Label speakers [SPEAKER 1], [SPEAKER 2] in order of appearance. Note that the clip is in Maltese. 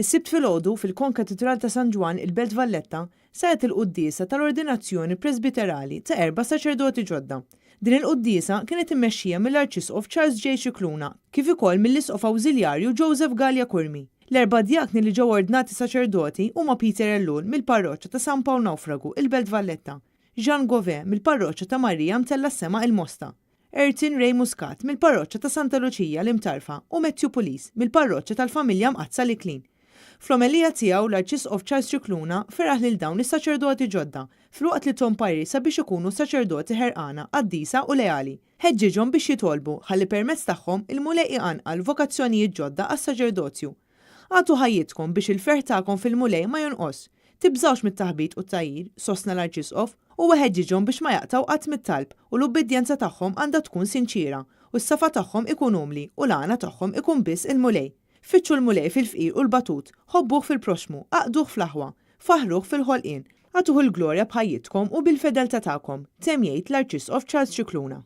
[SPEAKER 1] Is-Sibt filgħodu, fil-Konkatidral ta' San Ġwann, il-Belt Valletta, saret il-quddiesa tal-Ordinazzjoni Presbiterali ta' erba' saċerdoti ġodda. Din il-quddiesa kienet immexxija mill-Arċisqof Charles J. Scicluna kif ukoll mill-Isqof Awżiljarju Joseph Galea Curmi. L-erba' djakni li ġew ordnati saċerdoti huma Peter Ellul mill-Parroċċa ta' San Pawl Nawfragu, il-Belt Valletta, Jean Gové mill-Parroċċa ta' Marija Mtellgħa s-Sema il-Mosta, Ayrton Ray Muscat mill-Parroċċa ta' Santa Luċija l-Imtarfa u Matthew Pulis mill-Parroċċa tal-Familja Mqaddsa l-Iklin. Fl-omelija tiegħu l-Arċisqof Charles Scicluna feraħ lil dawn is-saċerdoti ġodda filwaqt li thom parir sabiex ikunu saċerdoti ħerqana, qaddisa u leali. Ħeġġiġhom biex jitolbu ħalli permezz tagħhom il-Mulej iqanqal vokazzjonijiet ġodda għas-saċerdozju. Agħtu ħajjitkom biex il-ferħ tagħkom fil-Mulej ma jonqosx. Tibżgħux mit-taħbit u t-tgħajjir, sostna l-Arċisqof. Huwa ħeġġiġhom biex ma jaqtgħu qatt mit-talb u l-ubbidjenza tagħhom għandha tkun sinċiera u s-safa tagħhom ikun umli u l-għana tagħhom ikun biss il-Mulej. Fittxu l-Mulej fil-fqir u l-batut, ħobbuh fil-proxxmu, aqduh fl-aħwa, faħħruh fil-ħolqien. Agħtuh il-glorja b'ħajjitkom u bil-fedeltà tagħkom, temm jgħid l-Arċisqof Charles Scicluna.